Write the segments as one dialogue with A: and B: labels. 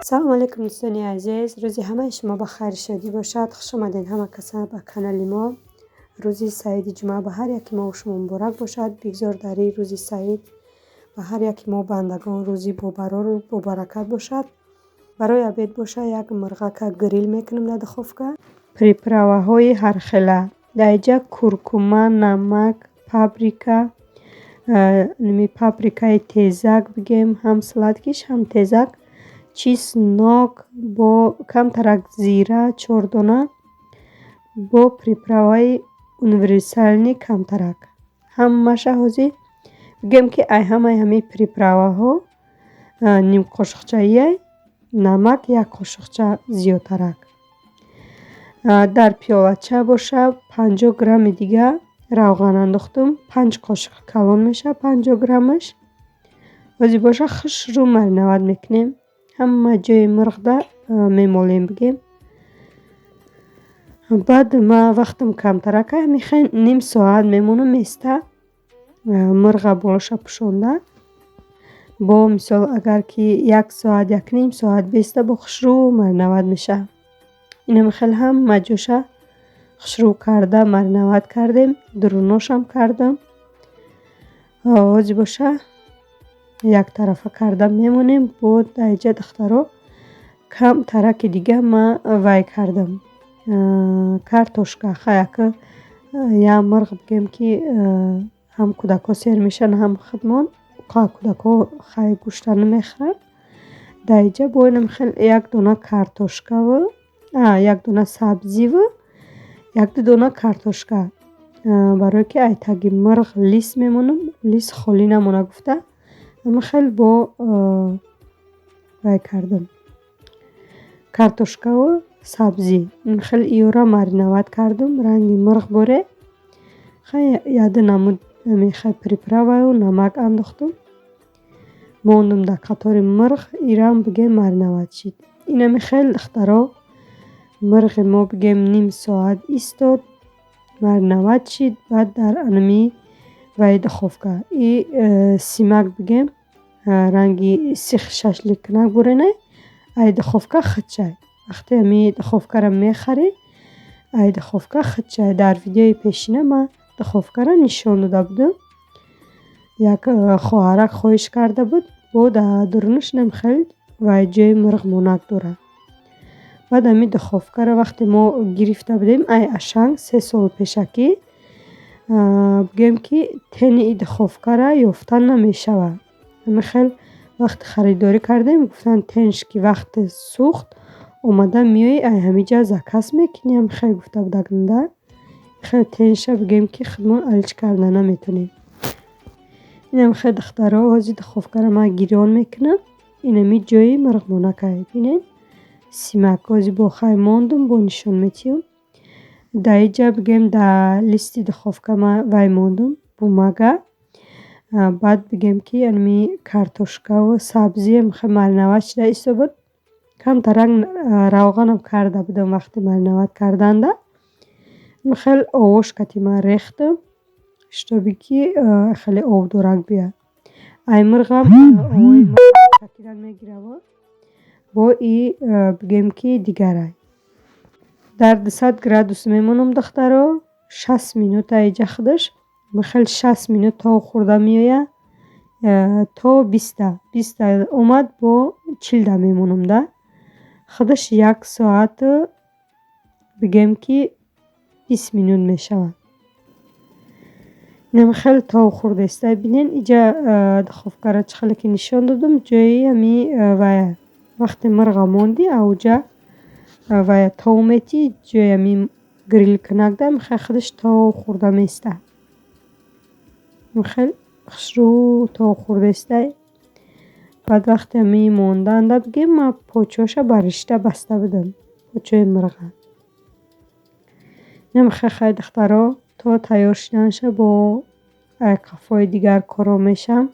A: Салом алейкум, дӯстони азиз! Рӯзи ҳамаи шумо ба хайру шодӣ бошад. Хуш омадед ҳама каса ба канали мо. Рӯзи саиди ҷумъа ба ҳар яки мо шумо муборак бошад. Бигзор дар ин рӯзи саид ба ҳар яки мо бандагон рӯзи бобарору бобаракат бошад. Барои обед боша, як мурғака гриль мекунем дар духовка. Приправаҳои ҳархела дар инҷа: куркума, намак, паприка, ними паприкаи тезак бигем, ҳам сладкиш, ҳам тезак, чеснок, бо камтарак зира, чордона, бо приправаи универсальный камтарак. Ҳамаша ҳозир бигем, ки ай ҳамаи ҳамин приправаҳо ним қошуқчаияй, намак як қошуқча зиёдтарак. Дар пиёлача боша, 50 грамми дига равған андохтум, 5 қошуқи калон мешавад 50 граммаш. Ҳозир боша, хушрӯ мариновать мекунем, ҳама ҷои мурғда мемолем бигем. Баъд ман вақтам камтарак, мехоҳем, ним соат мемонам, места мурға болоша пӯшонда. Бо мисол, агар ки як соат, якним соат беста, бо хушрӯ мариновать мешавад. Инам хеле ҳама ҷоша хушрӯ карда мариновать кардем, дуруношам кардам. Ҳозир боша, яктарафа карда мемонем. Бо дар инҷа, духтаро, камтараки дига ман вай кардам, картошка. Хаяка як мурғ бигем, ки ҳам кӯдакҳо сер мешаванд, ҳам худмон. Кӯдакҳо хай гӯшта намехӯранд. Дар инҷа бо инам хел як дона картошкаву як дона сабзиву якду дона картошка, барое ки ай таги мурғ лис мемонам, лис холӣ намонад гуфта, ҳама хел бо вай кардам, картошкаву сабзӣ. Хеле иёра мариновать кардум ранги мурғ боре. Хай, яду намуд мехай приправаю намак андохтум, мондум дар қатори мурғ, ирам бигем, мариновать шид. Инами хел, духтаро, мурғи мо, бигем, ним соат истод, мариновать шид. Баъд дар анами вай духовка и симак, бигем, ранги сих шашликкунак буренай, ай духовка худшай. Вақте ами духовкаро мехарӣ, ай духовка худшай. Дар видеои пешина ман духовкаро нишон дода будам. Як хоҳарак хоҳиш карда буд. Бо дар дурунаш инам хел вай ҷои мурғмонак дорад. Баъд ами духовкаро вақте мо гирифта будем ай Ашанг 3 сол пешакӣ, бигӯем, ки тени и духовкара ёфта намешавад. Ҳамин хел вақте харидорӣ кардем, гуфтанд, тенш ки вақте сӯхт, омада меоӣ, ай ҳаминҷа заказ мекунӣ. Ҳамин хел гуфта буданд. Хел тенша, бигӯем, ки худмон алиш карда наметавонем. Инам хел, духтаро, ҳозир духовкаро ман гирён мекунам. Инами ҷои мурғмонакай, бинед, симак. Ҳозир бо хай мондум, бо нишон метиҳам. Дар инҷа, бигӯем, дар листи духовка ман вай мондум, бумага. Баъд, бигӯем, ки ами картошкаву сабзиам хел мариновать шуда истода буд. Камтарак равғанам карда будам вақти мариновать карданда. Хел овош кати ман рехтам, чтобы ки хеле обдорак биёяд. Ай мурғам овои чакидан мегираву бо и, бигӯем, ки дигарай. Дар 200 градус мемонам, духтаро, 60 минута. Иҷа худаш хел 60 минут то хӯрда меояд, то биста биста омад, бо 40-да мемонам да. Худаш як соату, бигӯем, ки 20 минут мешавад. Инам хеле тов хӯрдаиста, бинед. Иҷа духовкаро чӣ хеле ки нишон додам, ҷои ами вая, вақте мурға мондӣ, ауҷа вая тов метиҳӣ, ҷои ами грилкунакда хел худаш тов хӯрда меистад. Хел хушрӯ тов хӯрдаистай. Баъд вақте ами монданда, бигем, ман почоша ба ришта баста будам, почои мурға. Инам хел. Хай, духтаро, то тайёр шуданаша бо қафои дигар корҳо мешавам.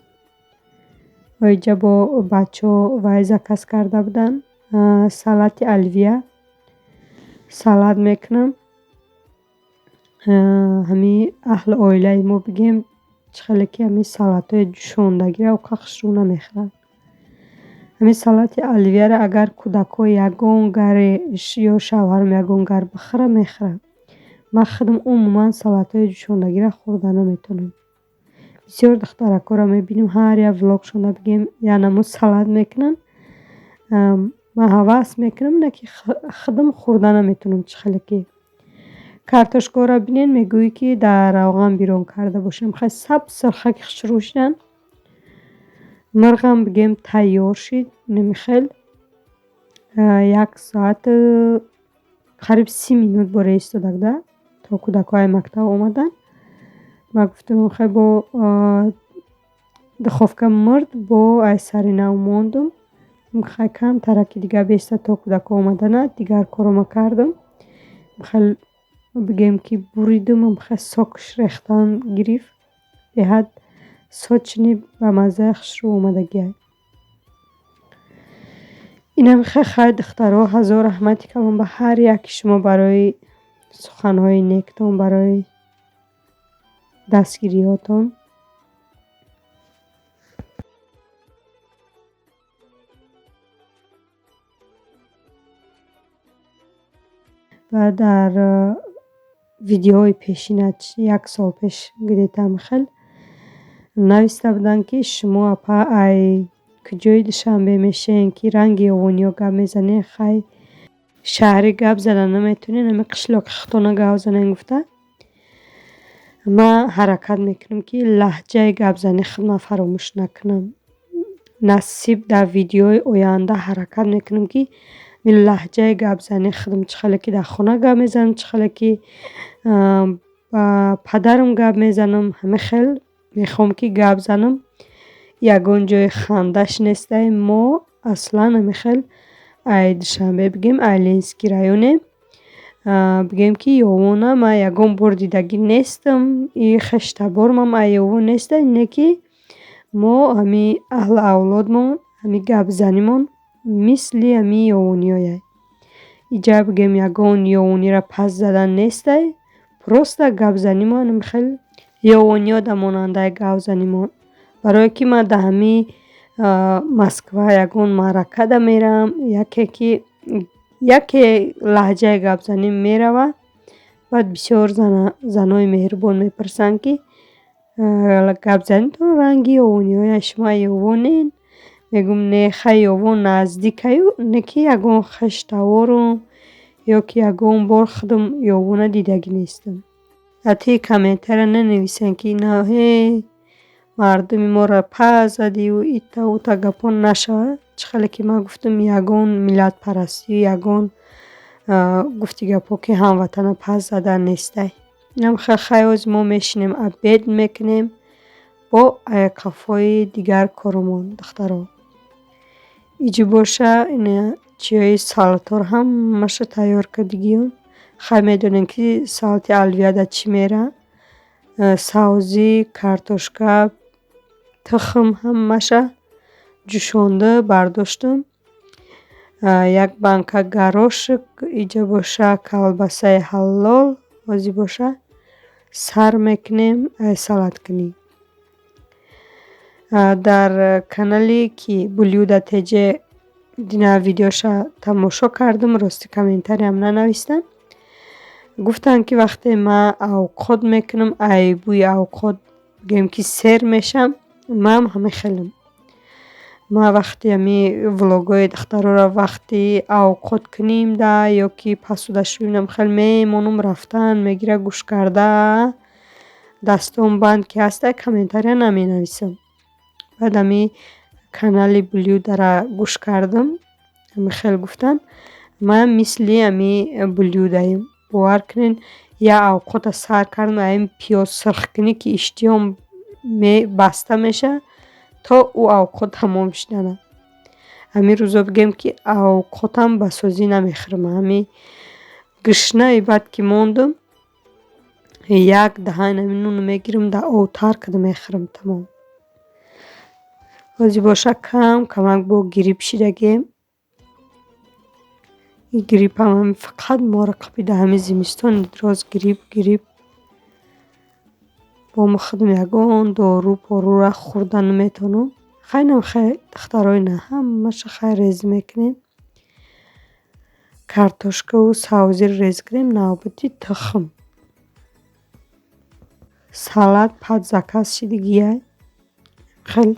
A: Иҷа бо бачаҳо вай заказ карда буданд, салати оливье. Салат мекунам. Ҳамин аҳли оилаи мо, бигем, чӣ хеле ки ҳамин салатҳои ҷӯшондагиро оқа хушрӯ намехӯранд. Ҳамин салати оливьеро агар кӯдакҳо ягон гаре ё шавҳарам ягон гар бихӯра, мехӯрад. Ман худам умуман салатҳои ҷӯшондагиро хӯрда наметавонам. Бисёр духтаракҳоро мебинам, ҳар як влогшонро бигем, як намуд салат мекунанд. Ман ҳавас мекунам, не ки худам хӯрда наметавонам чӣ хеле ки. Картошкаҳоро бинед, мегӯӣ ки дар равған бирён карда бошем. Хеле сабз сурхаки хушрӯ шуданд. Мирғам бигем тайёр шид. Инамихел як соату қариб 30 минут боре истода буда, то кӯдакҳо аз мактаб омаданд. Ман гуфтам хел бо духовка мурд, бо аз сари нав мондум. Хай камтараки дига беста то кӯдакҳо омаданад, дигар корҳоро кардам. Хел бигем ки буридум, хел сокаш рехтан гирифт. Беҳад сочный, ба маззаи хушрӯ омадагиай. Инам хел хайр, духтаро, ҳазор раҳмати калон ба ҳар яки шумо барои суханҳои нектон, барои дастгириҳотон. Ва дар видеоҳои пешина, як сол пеш где-то хел нависта буданд, ки шумо апа ай куҷои Душанбе мешавед, ки ранги ёвониҳо гап мезанед, хай шаҳрӣ гап зада наметавонед, ҳамин қишлоқи худтона гап занед гуфта. Ман ҳаракат мекунам, ки лаҳҷаи гапзании худро фаромӯш накунам. Насиб, дар видеои оянда ҳаракат мекунам, ки лаҳҷаи гапзании худам, чӣ хеле ки дар хона гап мезанам, чӣ хеле ки ба падарам гап мезанам, ҳамин хел мехоҳам, ки гап занам. Ягон ҷои хандаш нестай. Мо аслан ҳамин хел ай Душанбе бигем, ай Ленинский районем. Бигем ки Ёвона ман ягон бор дидагӣ нестам, и хештабормам ай Ёвон нестай, не ки мо ҳамин аҳлу авлодмон, ҳамин гапзанимон мисли ҳамин ёвониҳояй. Иҷа бигем, ягон ёвониро пас задан нестай, просто гапзанимон ҳамин хел ёвониҳо монандай гапзанимон. Барое ки ман дар ҳамин Москва ягон маъракада меравам, яке ки яке лаҳҷаи гапзанӣ мерава, баъд бисёр занои меҳрубон мепурсанд, ки гапзанитон ранги ёвониҳояй, шумо ёвонед? Мегӯм, не, хай Ёвон наздикаю, не ки ягон хештаворум ё ки ягон бор худам Ёвона дидагӣ нестам. Дар тии комментария нанависем, ки ина ҳе мардуми моро пас задию ита ута гапҳо нашавад. Чӣ хеле ки ман гуфтам, ягон миллатпарастию ягон гуфти гапҳо, ки ҳамватана пас задан нестай. Инам хел хай, ҳозир мо мешинем, обед мекунем бо қафои дигар коромон, духтаро. Иҷи боша, ина чиёи салатҳоро ҳамаашо тайёр кардагием. Хай медонем, ки салати оливье дар чӣ меравад: савзӣ, картошка, тухм, ҳамаша ҷӯшонда бардоштум. Як банка горошек, иҷа боша колбасаи ҳалол. Ҳозир боша сар мекунем салаткунӣ. Дар канале ки Блюда ТЖ дина видеоша тамошо кардам, рости комментариям нанавистам. Гуфтанд, ки вақте ман авқот мекунам, ай бӯи авқот бигӯем ки сер мешавам. Манам ҳамин хелам. Ман вақти ҳамин влогҳои духтароро вақти авқот кунем да ё ки посуда шӯинам, хел мемонам, рафтан мегира гӯш карда, дастом банд ки ҳастай, комментария наменависам. Баъд ҳамин канали Блюдара гӯш кардам, ҳамин хел гуфтанд. Ман мисли ҳамин Блюдаем. Бовар кунед, як авқота сар кардам, ҳамин пиёз сурхкунӣ ки иштиҳом баста мешавад, то ӯ авқот тамом шудана. Ҳамин рӯзо бигӯем, ки авқотам ба созӣ намехӯрам. Ҳамин гушнаи баъд ки мондум, як даҳан ҳамин нуну мегирам, дар об тар карда мехӯрам, тамом. Ҳозир боша кам камак бо грипп шидагием. Ин гриппам фақат моро қапида, ҳамин зимистони дароз грипп, грипп. Бо ма худам ягон дору порура хӯрда наметавонам. Хайнам хай духтаро ина ҳамаша хай резӣ мекунем. Картошкаву сабзиро резӣ кунем, навбати тухм. Салат под заказ шидагиай. Хел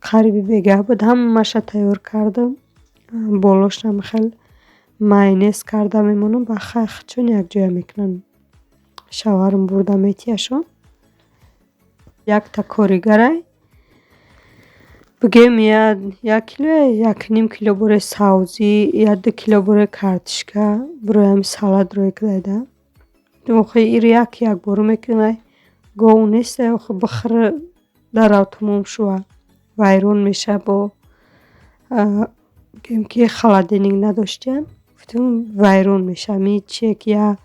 A: қариби бегаҳ буд, ҳамаша тайёр кардам. Болошам хел майонез карда мемонам, ба хай худшон якҷоя мекунанд. Шавҳарам бурда метиҳашон. Якта коригарай. Бигӯем як кило, якним кило бораи сабзӣ, я 2 кило бораи картошка барои ҳами салат рӯй кардайда. Охи иро як якбора мекунай. Гов нестай охи бихӯра дарав тамом шува. Вайрон меша бо бигӯем ки холодильник надоштиян. Гуфтам вайрон меша. Ҳами чие ки як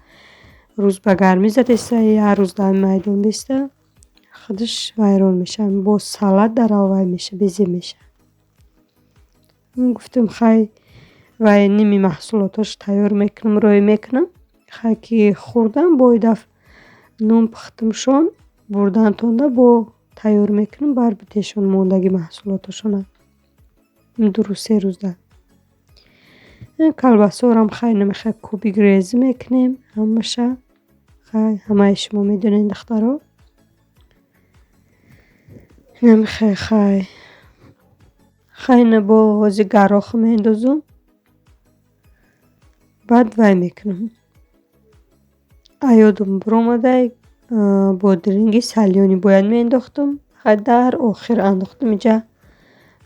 A: рӯз ба гармӣ задеста, як рӯз дар майдон беста, худаш вайрон меша. Бо салат дарав вай меша, безеб меша. Гуфтам хай вай ними маҳсулотошо тайёр мекунам, рӯй мекунам. Хай ки хӯрдам, бо и дафъ нун пухтамшон, бурдантонда бо тайёр мекунам, бар битешон мондаги маҳсулотошона. 2 рӯз, 3 рӯзда. Колбасорам хай намехай кубик резӣ мекунем ҳамаша. Хай ҳамаи шумо медонед духтаро. Намехай хай. Хай ина бо ҳози гарох меандозум. Баъд вай мекунам. Аёдам биромадай, бодринги солёный бояд меандохтам. Хай дар охир андохтам иҷа.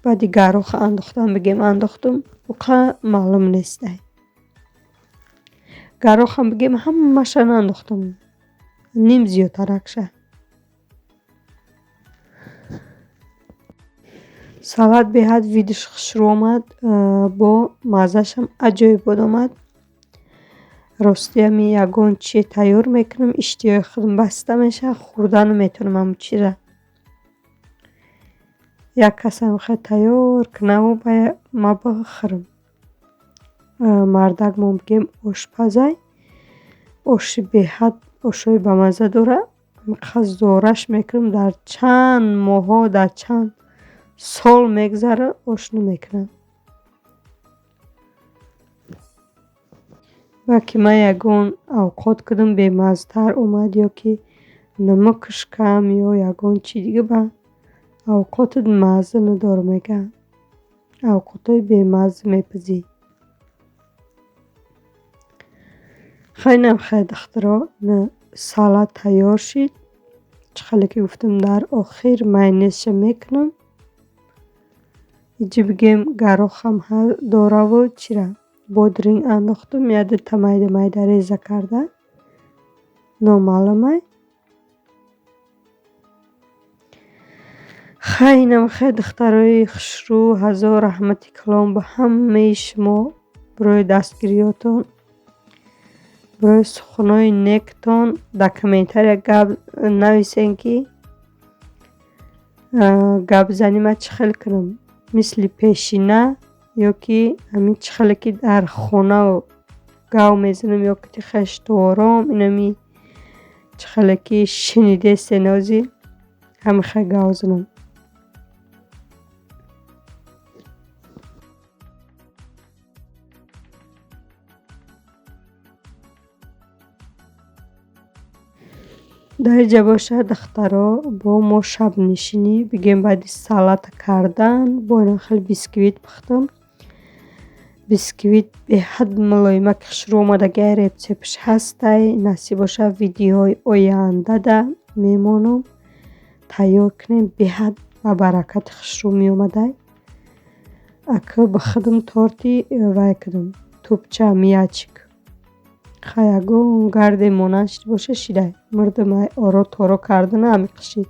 A: Баъди гарох андохтам бигем андохтам, уқа маълум нестай. Гарохам бигем ҳамаша наандохтам. Ним зиёдтаракша. Салат беҳад видаш хушрӯ омад, бо маззаашам аҷоиб омад. Рости ҳами ягон чие тайёр мекунам, иштиҳои худам баста мешавад, хӯрда наметавонам ҳамон чизра. Як касам хай тайёр кунаву ма бихӯрам. Мардакмон бигем ошпазай. Оши беҳад ошҳои бамазза дорад. Зораш мекунам, дар чанд моҳҳо, дар чанд сол мегзарад, ош намекунам. Ба ки ман ягон авқот кардам бемаззатар омад ё ки намакаш кам ё ягон чи дига ба авқотат мазза надорад мегӯянд. Авқотҳои бемазза мепазӣ. Хай инам хай духтаро, салат тайёр шид. Чӣ хеле ки гуфтам дар охир майонезша мекунам. Иҷи бигем гарохам дораву чира бодринг андохтам, я дута майда майда реза карда. Номаълумай. Хай инам хай духтарои хушрӯ, ҳазор раҳмати калом ба ҳамаи шумо барои дастгириётон, барои суханҳои нектон. Дар комментария гап нависен ки гапзанӣ ман чӣ хел кунам, мисли пешина ё ки ҳамин чӣ хеле ки дар хона гав мезанам ё ки хештувором, инами чӣ хеле ки шинидестен ҳозир ҳамин хел гав занам. Дар инҷа бошад духтаро бо мо шабнишинӣ бигем баъди салат кардан бо ина хеле бисквит пухтам. Бисквит беҳад мулоимаки хушрӯ омадагиай, рецептш ҳастай. Насиб бошад видеоҳои ояндада мемонам тайёр кунем. Беҳад ба баракати хушрӯ меомадай. Ака ба худам торти вай кардам, тӯпча мячик. Хай ягон гарде монанд шида боша шидай. Мурдам ай оро торо кардана ҳамин қишид.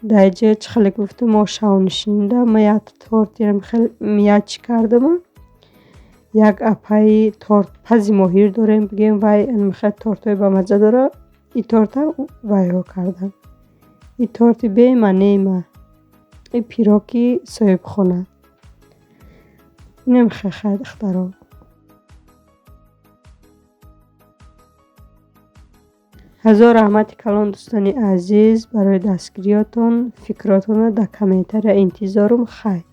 A: Дар инҷа чӣ хеле гуфтам мо шавнишинида ман як тортиам хеле мячик кардаму. Як апаи тортпази моҳир дорем, бигем вай хеле тортҳои бамазза дорад. И торта вайҳо кардам. И торти бемаънеи ман. И пироги соҳибхона. Инам хел хай духтаро. Ҳазор раҳмати калон, дӯстони азиз, барои дастгириётон. Фикротонро дар комментария интизорум. Хайр.